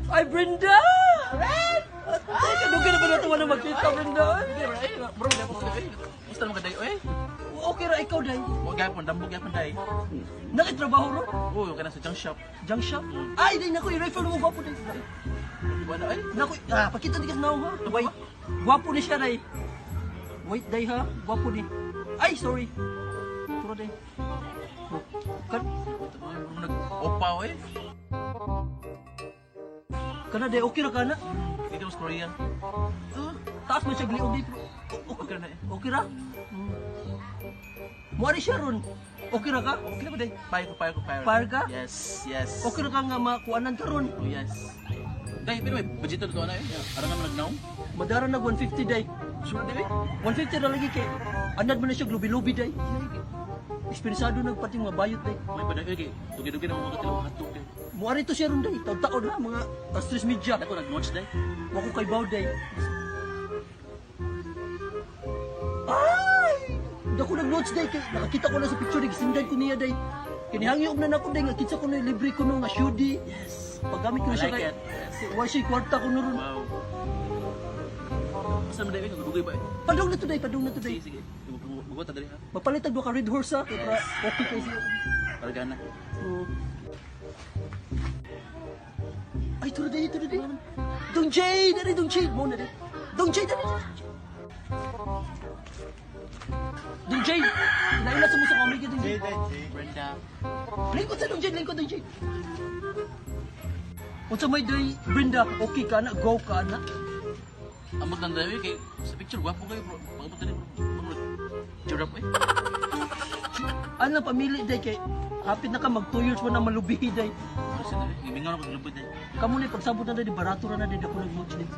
Ay, Brenda! Red! Ay, kadugay na ba nato wala magkita, Brenda? Hindi, bro, eh, bro, di ako eh. Gusto naman ka day, oy. Okay ra ikaw, day. Wa gapon, dambog gapon day. Nakitrabaho ro? Oh, kana sa junk shop. Junk shop? Ay, day, naku, i-refer mo gwapo, day. Wala ay. Naku, ah, pakita di ka sa naong, ha? Wait, gwapo ni siya, day. Wait, day, ha? Gwapo ni. Ay, sorry. Turo, day. Oh, kan Nag-opa, oy. Kana, day, okay ra kana? Dito mo sa Korea. Ah, taas man siya gliog, day. Pero, okay, Okay na eh. Okay ra? Muari siya ron. Okay ra ka? Okay na ba day? Payo ko, payo ko, payo. Payo ka? Yes. Okay ra ka nga makuanan ka ron. Oh, yes. Day, pero may budget to na eh. Aron naman nagnaw. Madara nag 150, day. Sure day. 150 ra lagi kay anad man na siya lubi-lubi, day. Espensado nagpati mga bayot, day. May padag kay dugi-dugi na mo katilo hotdog day. Muari to siya ron, day. Taon-taon na mga alas 3:30. Dako nag-notch day. Wa ko kay baw, day. Ay! Dako nag-notes, day, kay nakakita ko na sa picture, day, gisindan ko niya, day. Kinihangyo na nako, day, nga kinsa ko na libre ko no nga shudi. Yes. Paggamit ko na I siya like kay it. Yes. wa siya kwarta ko no ron. Wow. Basta mo day, dugay ba eh? Padung na to, day, padung na to, day. Sige, sige. Bugot ta diri ha. Mapalit tag duha ka red horse ha kay para okay kay siya. Para gana. Oo. Ay, turo day, turo day. Dong Jade, dari Dong Jade mo na day. Dong Jade, dari. Dong Jade, lain na sumusa kami Dong Jade. Brenda. Lingkod sa Dong Jade, lingkod Dong Jade. Unsa may day, Brenda, okay ka na, go ka na. Amot lang dahil kay sa picture gwapo kayo bro. Pagabot diri bro. Bro. Cheer up eh. Ano pamili day kay hapit na ka mag 2 years mo na malubihi, day. Ano siya diri? Gimingaw na ko lubod day. Kamo ni pagsabot na day, di barato ra na day ako nag-watch day.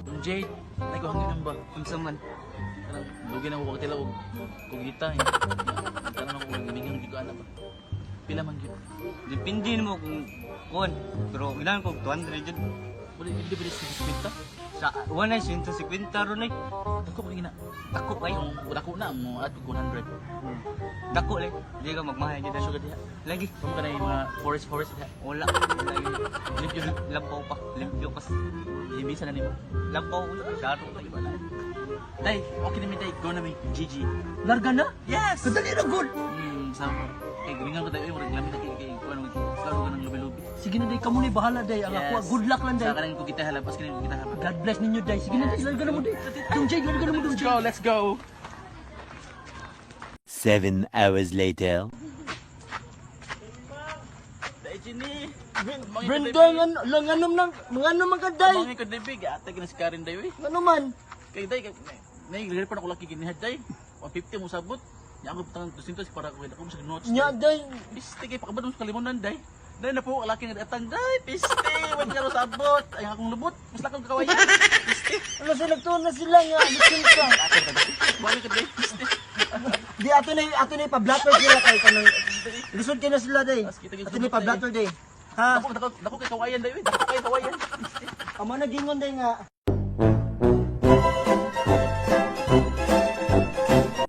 Dong Jade, ay ko hangin ba? Unsa man? Kanang dugi na ko katila og kugita eh. Tanong ako kung gimingaw jud ko ana ba. Pila man gyud. Depende nimo kung kuan, pero ilan ko 200 jud. Wala hindi ba sa 50? Sa wala 150 ron eh. Dako pa gina. Dako kay. Yung dako na mo at 100. Dako le. Di ka magmahal jud. Sugar diha. Lagi. Kamo ka na yung mga forest forest diha. Wala. Lagi. Limpyo Lampaw pa. Limpyo kas. Himisa na nimo. Lampaw. Daro kay wala. Day, okay na mi day. Go na mi. GG. Larga na? Yes. Kadali ra good. Sama. Kay gimingaw ko tayo, murag lami na kay kay kuan sa ko ng lubi-lubi. Sige na day, kamo ni bahala day. Ang ako, good luck lang day. Sa kanang kugita halabas kanang kugita halabas. God bless ninyo day. Sige na day, larga na mo day. Dong Jade, larga na mo Dong Let's Jade. go, let's go. 7 hours later. Dai Jenny. Brenda, langanom nang, mga man ka day. Mga ko debig, ate kina si Karen day oy. Ano man? Kay day kay nay gilid pa na ko laki ginihad day. 150 mo sabot. Nya ako putang 200 para ko ako sa notes. Nya day. Piste kay pakabot mo sa kalimunan day. Day na po laki nga atang day. Piste, wala ka sabot. Ay akong lubot. Mas lakong kawayan. Piste. Ano sa nagtuon na sila nga, listen ka. Ate ka day. Wala ka day. Piste. Di ato na ipa-blatter sila kay kanang lisod kay na sila day. Ato na ipa-blatter day. Ha? Dako dako dako kay kawayan day oy. Dako kay kawayan. Piste. Amo na gingon day nga.